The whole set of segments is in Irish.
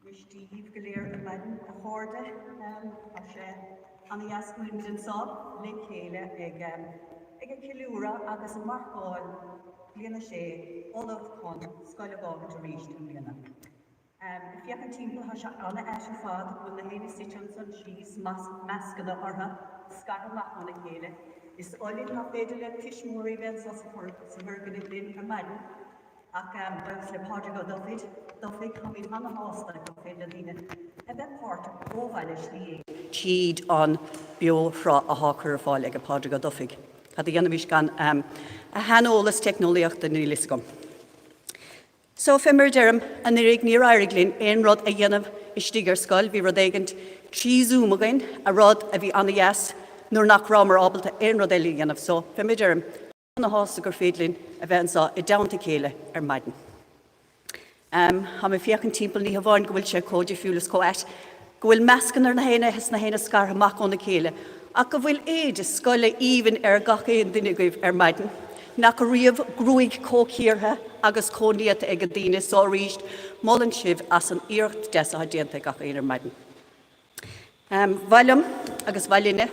Muis Dia dhaoibh go léir ar maidin, a chairde. Tá sé ana-dheas go bhfuilimid anseo le chéile ag ag ceiliúradh agus ag marcáil bliain a sé ullamh chun scoil a fhágaint arís i mbliana. Ag féachaint timpeall, tá sé an-ait ar fad go bhfuil na héinne suite ansan síos, mascanna orthu, scartha amach óna chéile. Is oth linn nach féidir le tuismitheoirí a bheith anseo sa bhfoirgneamh linn ar maidin. Ach buíochas le Pádraig Ó Dufaigh, Dufaigh, táimid ana-shásta gur féidir le daoine a bheith páirteach ó bhaile slí éigin tríd an beo-shruth athá curtha ar fáil ag Pádraig Ó Dufaigh. Cad a dhéanfaimis gan a shaineolas teicneolaíochta, níl fhios agam. So, fé mar a deirim, anuraidh níor éirigh linn aon rud a dhéanamh istigh ar scoil, bhí rud éigint trí Zoom againn, a rud a bhí ana-dheas nuair nach rabhamar ábalta aon rud eile a dhéanamh. So, fé mar a deirim, ana-shásta gur féidir linn a bheith anseo i dteannta a chéile ar maidin. Tá mé ag féachaint timpeall, ní hamháin go bhfuil sé chomh difriúil is chomh ait go bhfuil mascanna ar na héinne is na héinne scartha amach óna chéile, ach go bhfuil éide scoile aoibhinn ar gach aon duine agaibh ar maidin. Nach riamh gruaig chomh cíortha agus chomh néata ag daoine so arís, molaim sibh as an iarracht deas atá déanta ag gach aon ar maidin. Ba mhaith liom agus ba mhaith linne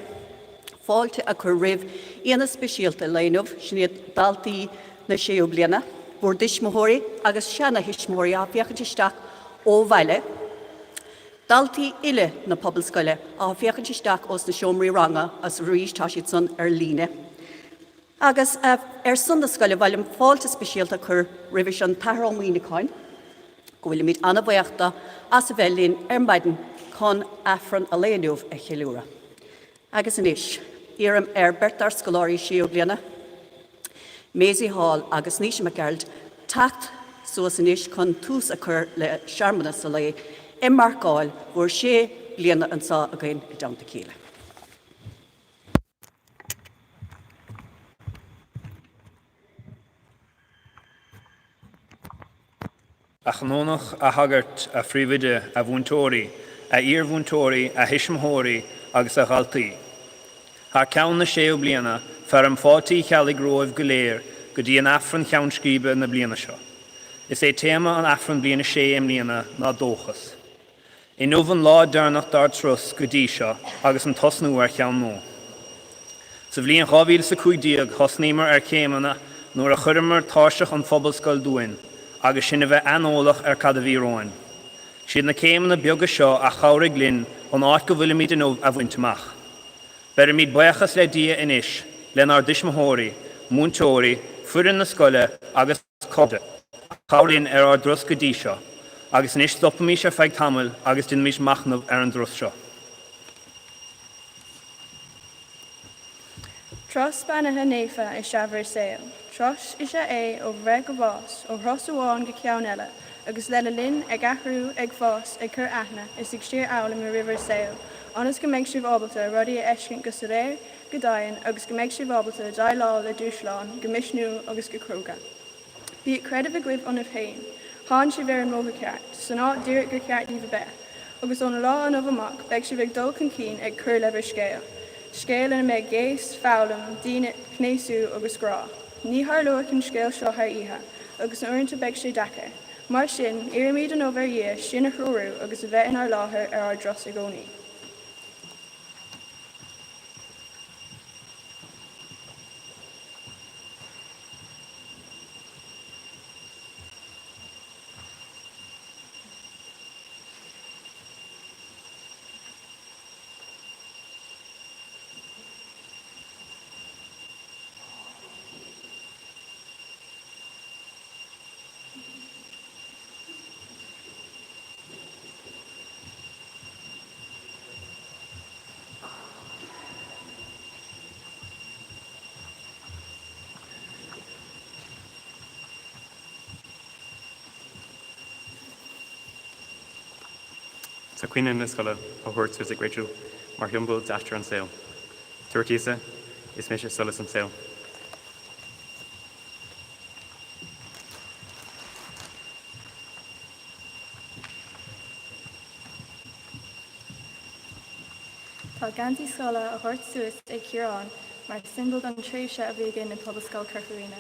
fáilte a chur roimh aíonna speisialta lae inniu, sin iad daltaí na séú bliana, bhur dtuismitheoirí agus seana-thuismitheoirí atá ag féachaint isteach ó bhaile, daltaí uile na Pobalscoile atá ag féachaint isteach ós na seomraí ranga agus arís tá siad san ar líne. Agus ar son na scoile, ba mhaith liom fáilte speisialta a chur roimhis an tAthair Ó Muimhneacháin, go bhfuilimid an-bhaoch do as a bheith linn ar maidin chun Aifreann an lae inniu a cheiliúradh. Agus anois, iarraim ar beirt dár scoláirí séú bliana, Maisie Hall agus Naoise Mac Gearailt, teacht suas anois chun tús a chur le searmanas an lae ag marcáil bhur sé bliana anseo againn i dteannta a chéile. A Chanónach, a Shagairt, a Phríomhoide, a Mhúinteoirí, a Iar-mhúinteoirí, a Thuismitheoirí agus a Dhaltaí. Thar ceann na séú bliana, fearaim fáilte Uí Cheallaigh romhaibh go léir go dtí an Aifreann Cheann Scríbe na bliana seo. Is é téama an Aifreann Bliain 6 i mbliana ná Dóchas. Inniu an lá deireanach dár dturas go dtí seo agus an tosnú ar cheann nua. Sa bhliain 2015 thosnaíomar ar chéimeanna nuair a chuireamar tairseach an Phobalscoil dúinn agus sinn a bheith aineolach ar cad a bhí romhainn. Siad na céimeanna beaga seo a chabhraigh linn an áit go bhfuilimid inniu a bhaint amach. Beirimid buíochas le Dia anois, lenár dtuismitheoirí, múinteoirí, foireann na scoile agus. cairde, a chabhraigh linn ar ár dturas go dtí seo, agus anois stopaimis ar feadh tamaill agus déanaimis machnamh ar an dturas seo. Turas beannaithe naofa is ea bhur saol. Turas is ea é ó bhreith go bás, ó thuras amháin go ceann eile, agus lena linn ag athrú, ag fás, ag cur aithne, is ag síorfhoghlaim i rith bhur saoil. Ionas go mbeidh sibh ábalta rudaí a fheiscint go soiléir, go domhain agus go mbeidh sibh ábalta déileáil le dúshláin go misniúil agus go cróga. Bíodh creideamh agaibh ionaibh féin. Tánn sibh ar an mbóthar ceart, san áit díreach gur cheart daoibh a beith. Agus ón lá inniu amach beidh sibh ag dul chun cinn ag cur le bhur scéal, scéal ina mbeidh géas, foghlaim, dínit, cneasú agus grá. Ní tharlóidh an scéal seo thar oíche, agus uaireanta beidh sé deacair. Mar sin, iarraimid inniu ar Dhia sinn a threorú agus a bheith inár láthair ar ár dturas i gcónaí. Tá caoineadh na scoile á thabhairt suas ag Rachel mar shiombail d'aistear an saoil. Dúirt Íosa, Is mise solas an tsaoil. Tá geansaí scoile á thabhairt suas ag Ciarán mar siombail don tréimhse a bhí againn i Pobalscoil Chorca Dhuibhne.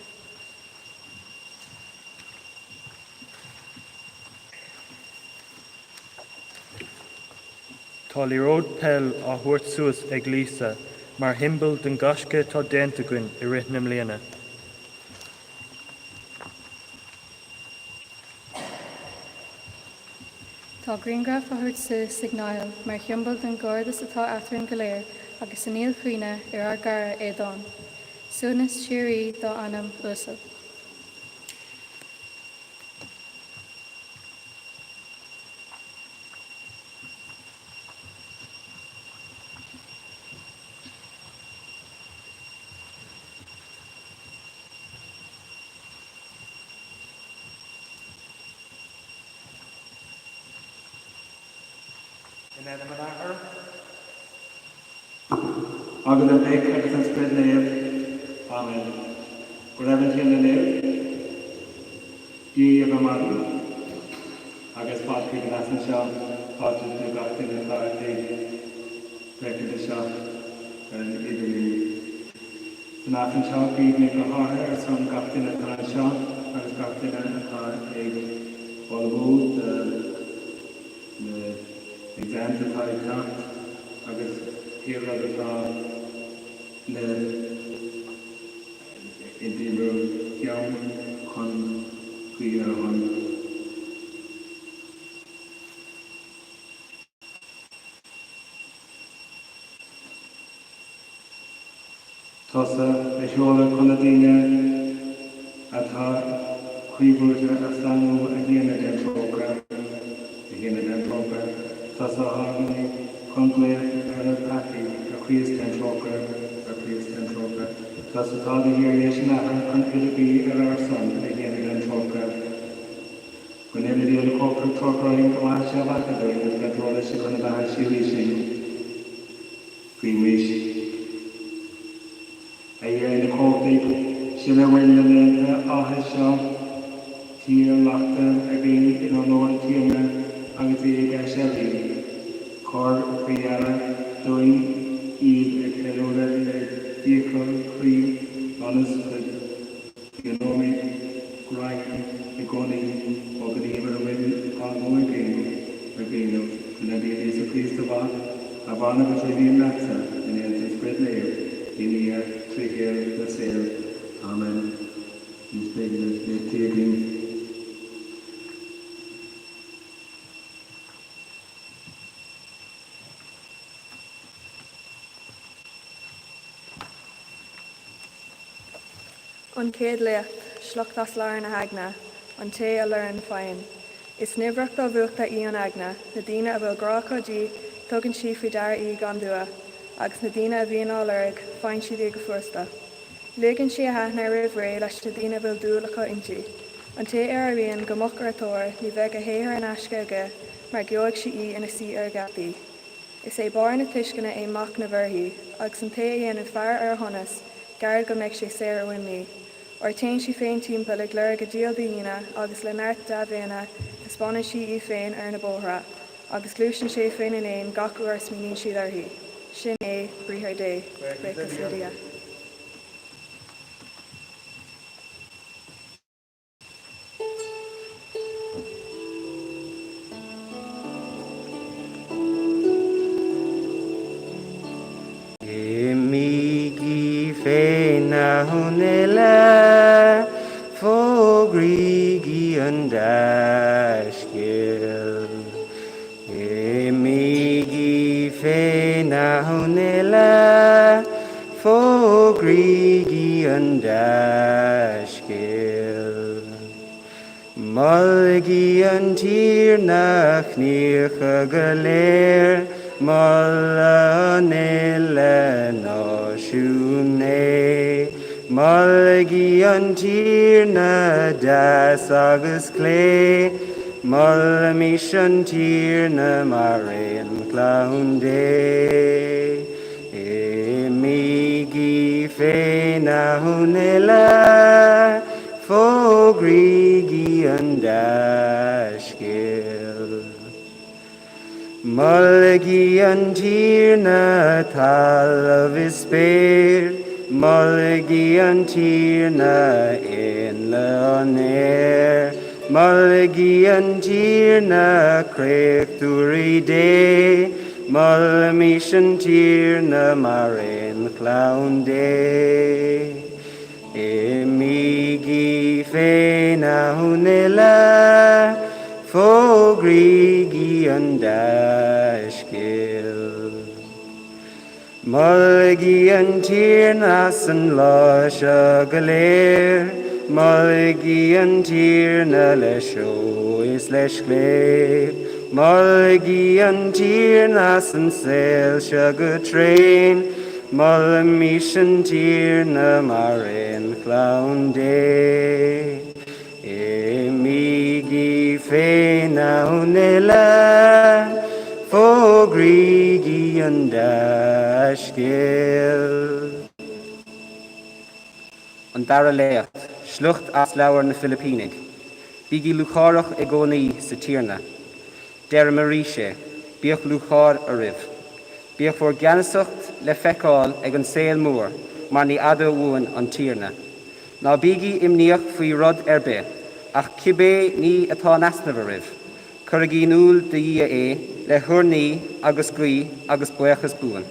Tá liathróid peil á thabhairt suas ag Lisa mar shiombail den gaisce atá déanta againn i rith na mbliana. Tá grianghraf á thabhairt suas ag Niall mar shiombail den gcairdeas atá eatarinn go léir agus an fhíorchuimhne ar ár gcara Aodán. Suaimhneas síoraí dá anam uasal. In ainm an Athar, agus an Mhic agus an Sprid Naomh. Amen. Go raibh an Tiarna libh. Dia dhaoibh ar maidin agus fáilte chuig an Aifreann seo, fáilte do gach duine atá ag féachaint anseo ar an idirlíon. San Aifreann seo, guímid go háirithe ar son gach duine atá anseo agus gach duine atá ag ullmhú do na exams atá ag teacht agus pé rud atá le i bhur gceann chun guí ar a shon. Tusa a seoladh chun na daoine atá croíbhrúite a shlánú a Thiarna déan trócaire, a Thiarna déan trócaire. Tusa a tháinig chun glaoch ar na peacaigh, a Chríost déan trócaire, a Chríost déan trócaire. Tusa atá de shíor leis an Athair chun idirghuí ar ár son, a Thiarna déan trócaire. Go ndéana Dia uilechumhachtach trócaire orainn, go maithe sé ár bpeacaí dúinn agus go dtreoraí sé chun na beatha síoraí sinn. Guímis. A Dhia uilechumhachtaigh, sinn a bhfuil na laethanta áthais seo tíolactha againn in onóir an Tiarna agus é ag aiséirí, cuir faoi deara dúinn iad a cheiliúradh le dícheall croí ionas go gcoinneoimid greim i gcónaí ó ghníomh ar a bhfuil á lua againn ar dhéanamh, trínár dTiarna Íosa Críost do Mhac, a mhaireann agus a rialaíonn leatsa in aontas an Spioraid Naoimh, i nDia, trí shaol na saol. Amen. Anois beidh na léachtaí againn. An Chéad Léacht, Sliocht as Leabhar na hEagna, An té a lorgann, faigheann. Is niamhracht domhúchta í an eagna, na daoine a bhfuil grá acu di, tugann sí faoi deara í gan dua, agus na daoine a bhíonn á lorg, faigheann siad í go furasta. Leagann sí a haithne roimh ré leis na daoine a bhfuil dúil acu inti. An té a éiríonn go moch ar a tóir, ní bheidh a shaothar in aisce aige, mar gheobhaidh sí í ina suí ar a geataí. Is é barr na tuisceana é machnamh uirthi, agus an té a dhéanann faire ar a shonas, gairid go mbeidh sé saor ó imní. Óir téann sí féin timpeall ag lorg a díol do dhaoine, agus le neart dea-mhéine taispeánann sí í féin ar na bóithre, agus gluaiseann sé faoina ndéin gach uair a smaoiníonn siad uirthi. Sin é briathar Dé. Buíochas le Dia. Imígí fén ndomhan uile, fógraígí an dea-scéal. Imígí fén ndomhan uile, fógraígí an dea-scéal. Molaigí an Tiarna, a chríocha go léir, moladh an uile náisiún é. Molaigí an Tiarna, deas agus clé, molaimis an Tiarna mar aon chlann Dé. Imígí fén ndomhan uile, fógraígí an dea-scéal. Molaigí an Tiarna, talamh is spéir, molaigí an Tiarna, éanlaith an aeir. Molaigí an Tiarna, créachtúirí Dé, molaimis an Tiarna mar aon chlann Dé. Imígí fén ndomhan uile, fógraígí an dea-scéal. Molaigí an Tiarna san lá seo go léir, molaigí an Tiarna le seó is le scléip. Molaigí an Tiarna san saol seo go tréan, Molaimis an Tiarna mar aon chlann Dé. Imígí fén ndomhan uile, fógraígí an dea-scéal. An Dara Léacht, Sliocht as Leabhar na Filipínigh. Bígí lúcháireach i gcónaí sa Tiarna. Deirim arís é, bíodh lúcháir oraibh. Bíodh bhur gceannasacht le feiceáil ag an saol mór mar ní fhada uainn an Tiarna. Ná bígí imníoch faoi rud ar bith, ach cibé ní atá in easnamh oraibh, cuirigí in iúl do Dhia é le hurnaí agus guí agus buíochas buan.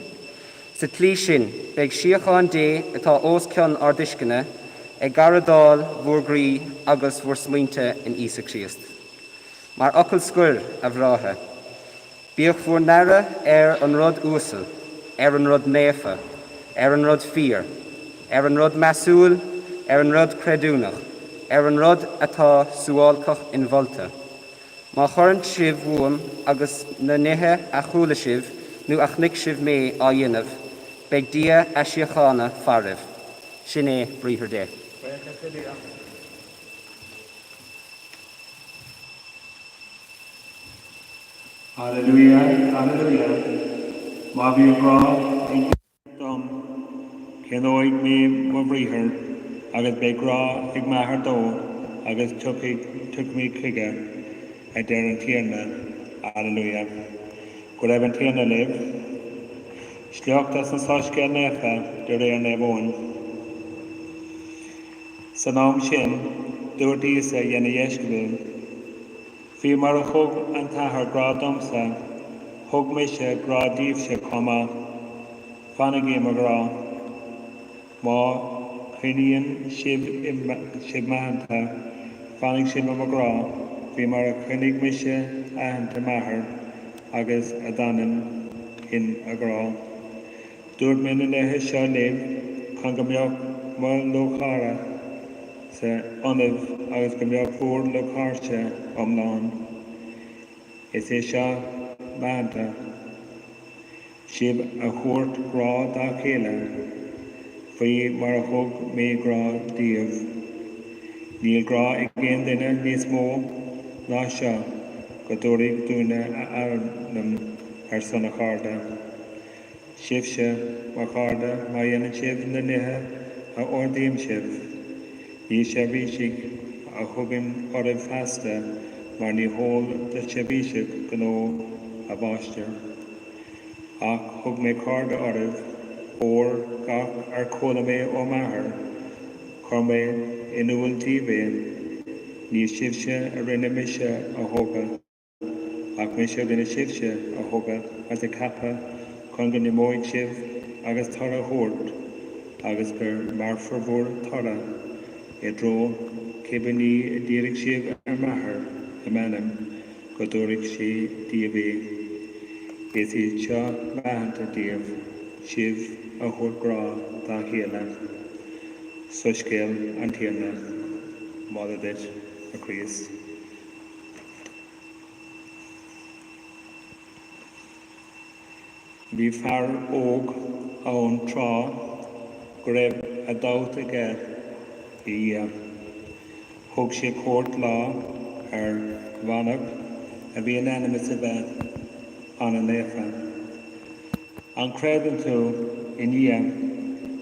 Sa tslí sin, beidh síocháin Dé atá os cionn ár dtuisceana ag garradáil bhur gcroí agus bhur smaointe in Íosa Críost. Mar fhocal scoir, a bhráithre, bíodh bhur n-aire ar an rud uasal, ar an rud naofa, ar an rud fíor, ar an rud measúil, ar an rud creidiúnach, ar an rud atá suáilceach inmholta. Má chuireann sibh uaim agus na nithe a chuala sibh nó a chonaic sibh mé á dhéanamh, beidh Dia a síochána faraibh. Sin é briathar Dé. Buíochas le Dia. Alleluia, Alleluia. Má bhí grá ag Dia dom, coinneoidh mé mo bhriathar, agus beidh grá ag m'Athair dó, agus tiocfaidh tiocfaimid chuige, a deir an Tiarna. Alleluia. Go raibh an Tiarna libh. Sliocht as an Soiscéal Naofa de réir Naomh Eoin. San am sin, dúirt Íosa lena dheisceabail, Faoi mar a thug an tAthair grá domsa, thug mise grá daoibhse chomh maith. Fanaigí i mo ghrá. Má choinníonn sibh m'aitheanta, fanfaidh sibh i mo ghrá, faoi mar a choinnigh mise aitheanta m'Athar agus a d'fhanaim in a ghrá. Dúirt mé na nithe seo libh chun go mbeadh mo lúcháir-sa ionaibh agus go mbeadh bhur lúcháirse iomlán. Is é seo m'aitheanta, sibh a thabhairt grá dá chéile, faoi mar a thug mé grá daoibh. Níl grá ag aon duine níos mó ná seo, go dtabharfaidh duine a anam. Ar son a chairde. Sibhse, mo chairde, má dhéanann sibh na nithe a ordaím sibh. Ní seirbhísigh a thugaim oraibh feasta, mar ní heol do sheirbhíseach gnó a mháistir. Ach thug mé cairde oraibh, óir gach ar chuala mé ó m'Athair, chuir mé in iúl daoibh é. Ní sibhse a rinne mise a thoghadh. Ach mise a rinne sibhse a thoghadh agus a cheapadh chun go n-imeoidh sibh agus toradh a thabhairt, agus gur mairfear bhur dtoradh, i dtreo cibé ní a d'iarrfaidh sibh ar m'Athair i m'ainm, go dtabharfaidh sé daoibh é. Is iad seo m'aitheanta daoibh, sibh a thabhairt grá dá chéile. Soiscéal an Tiarna. Moladh duit, a Chríost. Bhí fear óg ann tráth go raibh a dhabht aige i nDia. Thug sé cuairt lá ar mhanach a bhí in ainm is a bheith ana-naofa. An gcreideann tú i nDia?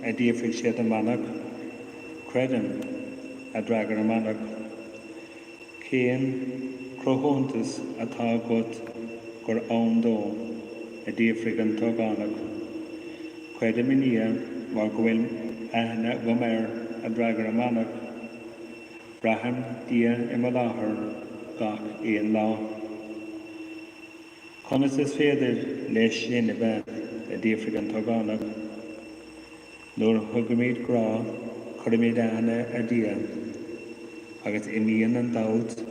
a d'fhiafraigh sé den mhanach. Creidim, a d'fhreagair an manach. Cén cruthúntas atá agat gur ann dó? a d'fhiafraigh an t-ógánach. Creidim i nDia mar go bhfuil aithne agam air, a d'fhreagair an manach. Braithim Dia i mo láthair gach aon lá. Conas is féidir leis sin a bheith? a d'fhiafraigh an t-ógánach. Nuair a thugaimid grá, cuirimid aithne ar Dhia, agus imíonn an dabht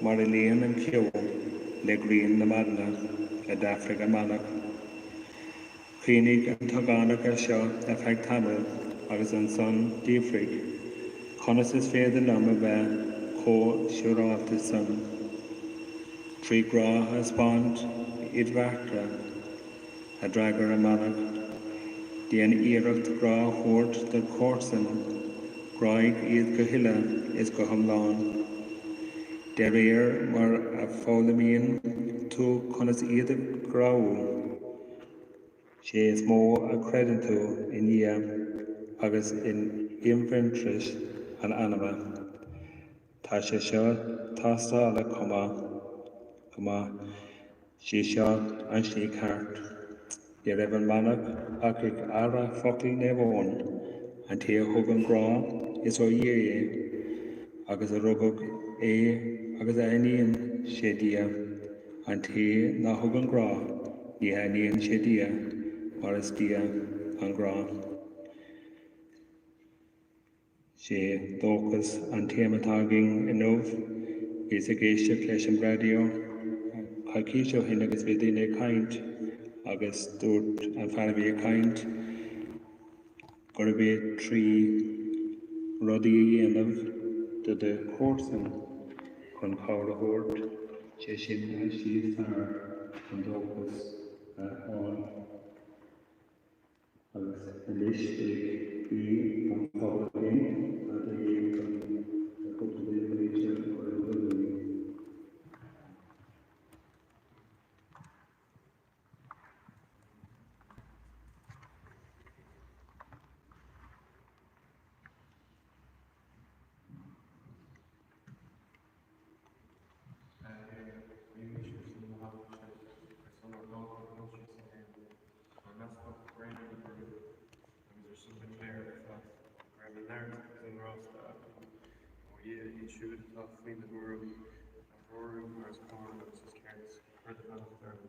mar a luíonn an ceo le grian na maidine, a d'fhreagair an manach. Chuimhnigh an t-ógánach air seo ar feadh tamaill agus ansan d'fhiafraigh, Conas is féidir liom a bheith chomh siúráilte san? Trí grá a thaispeáint id bhearta, a d'fhreagair an manach. Déan iarracht grá a thabhairt dod chomharsain, gráigh iad go huile is go hiomlán. De réir mar a foghlaimíonn tú conas iad a ghráú, sé is mó a chreideann tú i nDia agus in imfhiontais an anama. Tá sé seo tástáilte chomh maith, go maith. 'Sí seo an slí ceart. Ní raibh an manach ach ag athrá focail Naomh Eoin, an té a thugann grá is ó Dhia é, agus a rugadh é agus a aithníonn sé Dia, an té ná thugann grá ní aithníonn sé Dia mar is Dia an grá. 'Sé dóchas an téama atá againn inniu. Bhíos ag éisteacht leis an raidió coicís ó shin agus bhí daoine ag caint agus dúirt an fear a bhí ag caint gurb é trí rudaí a dhéanamh do do chomharsan chun cabhair a thabhairt, sé sin an slí is fearr chun dóchas a fháil. Agus anois beidh guí an phobail againn, tá de dhíth chun cúpla duine tar éis a chur in iúl dúinn. A Thiarna, guímid ar son na hEaglaise, ar son ár bPápa Proinsias a hAon, ár nEaspag Bréanann de Brún, agus ar son na cléire ar fad, go raibh an neart agus an grásta acu ó Dhia iad siúd atá faoina gcúram a threorú mar is cóir agus is ceart. Cuir do bheannacht orthu.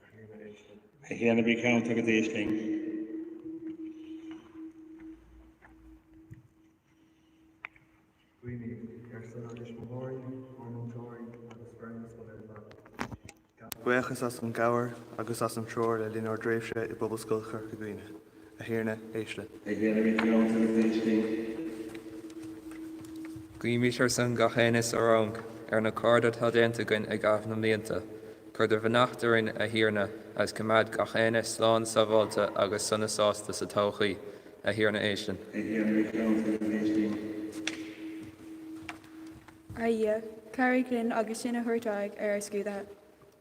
A Thiarna, éist linn. A Thiarna, bí ceanúil agus éist linn. Guímid ar son ár dtuismitheoirí, ár múinteoirí agus foireann na scoile ar fad. Gabhaimid buíochas as an gcabhair agus as an treoir le linn ár dtréimhse i bPobalscoil Chorca Dhuibhne. A Thiarna, éist linn. A Thiarna, bí ceanúil agus éist linn. Guímid ar son gach éinne sa rang, ar na cairde atá déanta againn i gcaitheamh na mblianta. Cuir do bheannacht orainn, a Thiarna, agus coimeád gach éinne slán sábháilte agus sona sásta sa todhchaí. A Thiarna éist linn. A Thiarna bí ceanúil agus éist linn. A Dhia, cabhraigh linn agus sinn ag tabhairt aghaidh ar ár scrúduithe.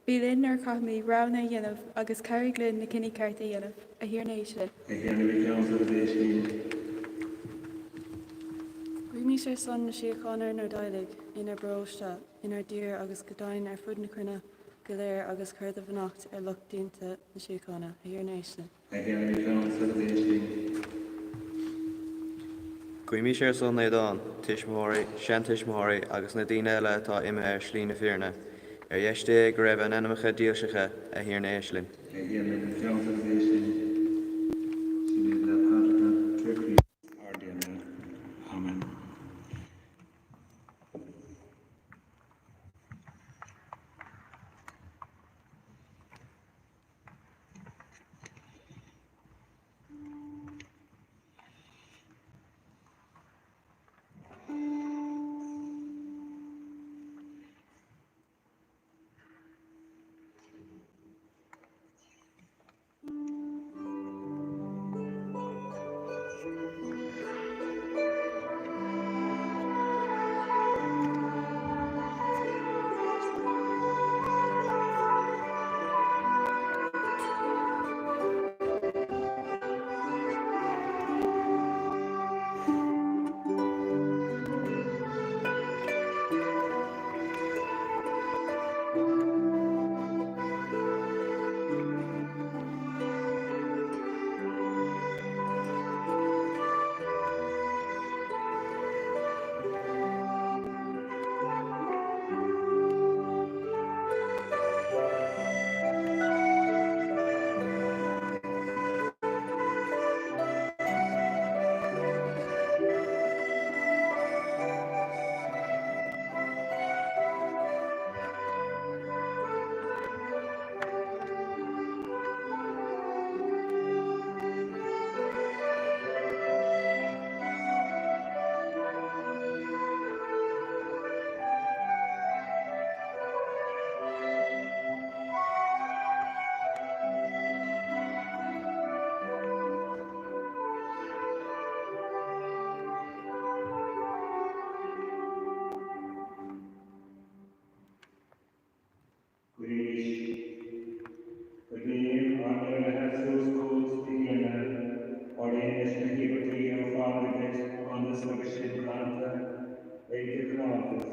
Bí linn nuair a chaithfimid roghanna a dhéanamh agus cabhraigh linn na cinní cearta a dhéanamh. A Thiarna éist linn. A Thiarna bí ceanúil agus éist linn. Guímís ar son na síochána inár dteaghlaigh, inár bparóiste, inár dtír agus go deimhin ar fud na cruinne go léir agus cuir do bheannacht ar lucht déanta na síochána. A Thiarna éist linn. A Thiarna bí ceanúil agus éist linn. Guímís ar son Aodán, tuismitheoirí, seantuismitheoirí agus na daoine eile atá imithe ar shlí na fírinne. Ar dheis Dé go raibh a n-anamacha dílse, a Thiarna éist linn. A Thiarna bí ceanúil agus éist linn. Sin iad na paidreacha tré Chríost ár dTiarna. Amen. Guímis. Go dtéann ár n-urnaithe suas chugat, a Thiarna, mar aon leis na híobairtí a ofrálaimid duit ionas agus sinn glanta ag do chineáltas,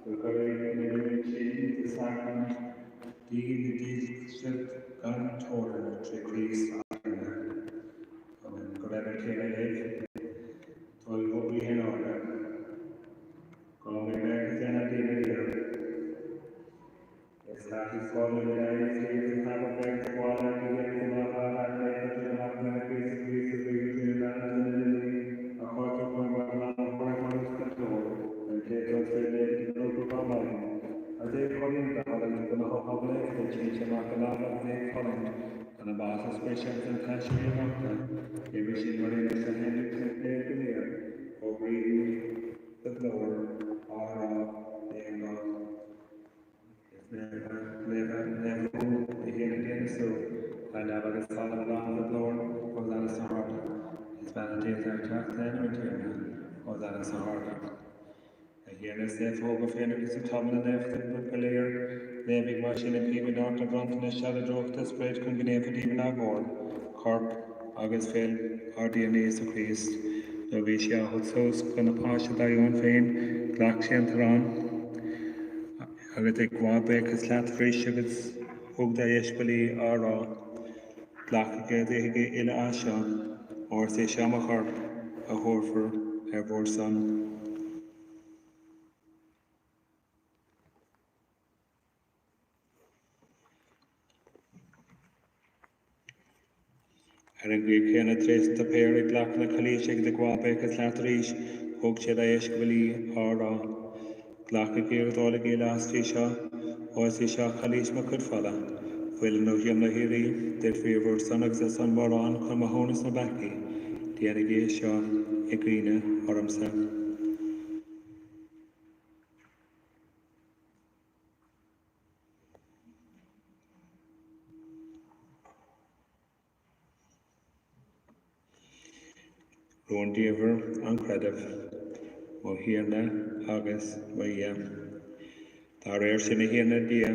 go gcuirfidh na rúin sin de sacraimint dínn do dhílseacht gan teorainn tré Chríost ár dTiarna. Amen. Go raibh an Tiarna libh. Tóig bhur gcroíthe in airde. Go mbeidh beartas déanamh daoibh a d'iarraidh. Is naofa, naofa, naofa thú, a Thiarna Dia na slua, tá neamh agus talamh lán de do ghlóir, Hosanna sna harda. Is beannaithe an té atá ag teacht in ainm an Tiarna, Hosanna sna harda. A Thiarna, is naofa thú go fírinneach agus tú tumtha ina naofacht go léir, naomhaigh mar sin i bpíob in áit na bronntanais seo le deoch do Spioraid chun go ndéanfaí dínn ár gcomhair, corp agus fuil ár dTiarna Íosa Críost. Nuair a bhí sé á thabhairt suas chun na páise dá dheoin féin, ghlac sé an t-arán, agus ag gabháil buíochas leat, bhris agus thug dá dheisceabail í, á rá, Glacaigí agus ithigí uile as seo, óir is é seo mo chorp, a thabharfar ar bhur son. Ar an gcaoi chéanna, tar éis an tsuipéir, ag glacadh na cailíse agus ag gabháil buíochas leat arís, thug sé dá dheisceabail í, á rá, Glacaigí agus ólaigí uile aisti seo, óir is í seo cailís mo chuid fola, fuil an Nuathiomna Shíoraí, doilfidh ar bhur son agus ar son mórán chun maithiúnas na bpeacaí. Déanaigí é seo i gcuimhne ormsa. Rúndiamhair an chreidimh, mo Thiarna agus mo Dhia. Dá réir sin, a Thiarna Dia,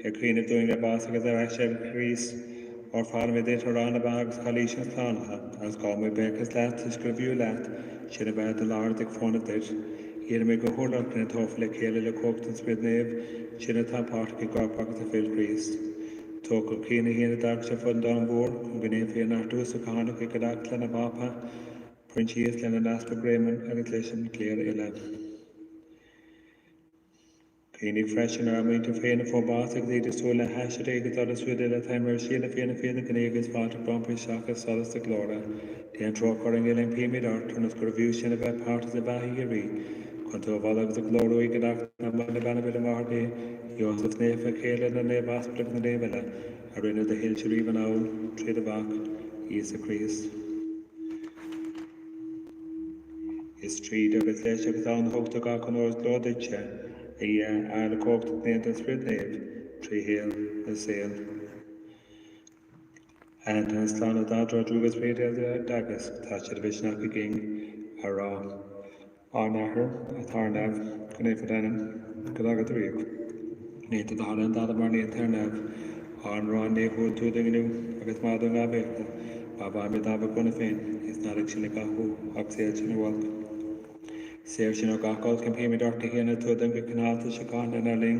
Ag cuimhneamh dúinn ar bhás agus ar aiséirí Chríost, ofrálaimid duit arán na beatha agus cailís an tslánaithe, agus gabhaimid buíochas leat toisc gurbh fhiú leat sinn a bheith i do láthair ag fónamh duit. Iarraimid go hurláir go n-aontófaí le chéile le cumhacht an Spioraid Naoimh, sinn atá páirteach i gcorp agus i bhfuil Chríost. Tóg chun cinn, a Thiarna, d'Eaglais ar fud an domhain mhóir, chun go ndéanfaí a neartú sa charthanacht i gcuideachta lena bPápa, Proinsias, lena nEaspag Réamonn agus leis an gcléir uile. Cuimhnigh freisin ar ár muintir féin a fuair bás agus iad ag súil le haiséirí agus orthu siúd uile atá imithe ar shlí na fírinne faigh iad go agus fáilte rompu isteach i solas do ghlóire. Déan trócaire orainn uile, impímid ort, ionas gurbh fhiú sinn a bheith páirteach sa bheatha shíoraí, chun tú a mholadh agus a ghlóiriú i gcuideachta na Muire Bean Mhíle Máthair Dé, Iósaf Naofa, a chéile, na Naomh Aspail agus na Naomh uile, a rinne do thoilse riamh anall, trí do Mhac, Íosa Críost. Is tríd agus leis agus ann a thugtar gach onóir is glóir duitse, a Dhia, a Athair le cumhacht agus in aontacht an Spioraid Naoimh, trí shaol na saol. Aitheanta an slánú d'adráid agus réidh ar dteagasc, tá sé de mhisneach againn a rá. Ár nAthair, atá ar neamh, go naofar d'ainm, go dtaga do ríocht. Go ndéantar do thoil ar an dtalamh mar a ndéantar ar neamh. Ár n-arán laethúil tabhair dúinn inniu, agus maith dúinn ár bhfiacha, mar a mhaithimid dár bhfear gona féin, is ná lig sinn i gcathú, ach saor sinn ó olc. Saor sinn ó gach olc, impímid ort, a Thiarna, tabhair dúinn go cineálta síocháin lenár linn,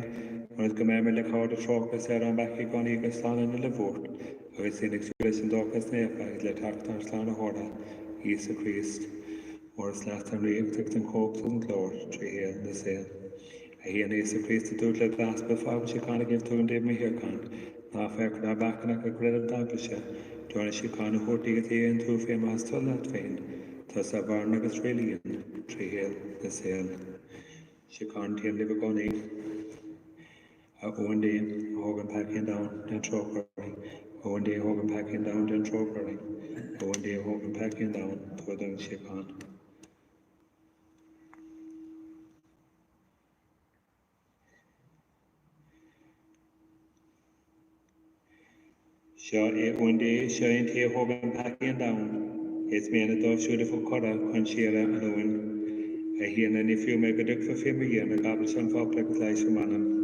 ionas go mbeimid le cabhair do thrócaire saor ón bpeaca i gcónaí agus slán ón uile bhuairt, agus sinn ag súil leis an dóchas naofa agus le teacht ár Slánaitheora, Íosa Críost. Óir is leat an ríocht agus an chumhacht agus an glóir trí shaol na saol. A Thiarna Íosa Críost a dúirt le d'aspail, Fágaim síocháin agaibh, tugaim daoibh mo shíocháin. Ná féach ar ár bpeacaí ach ar chreideamh d'Eaglaise. Deonaigh síocháin a thabhairt di agus í a aontú fé mar is toil leat féin, tusa a mhaireann agus rialaíonn trí shaol na saol. Síocháin an Tiarna libh i gcónaí. A Uan Dé, a thógann peacaí an domhain, déan trócaire orainn. A Uan Dé, a thógann peacaí an domhain, déan trócaire orainn. A Uan Dé, a thógann peacaí an domhain, tabhair dúinn síocháin. Seo é Uan Dé, seo é an té a thógann peacaí an domhain. Is méanar dóibh siúd a fuair cuireadh chun saoire an Uain. A Thiarna, ní fiú mé go dtiocfá fé mo dhíon, ach abairse an focal agus leigheasfar m'anam.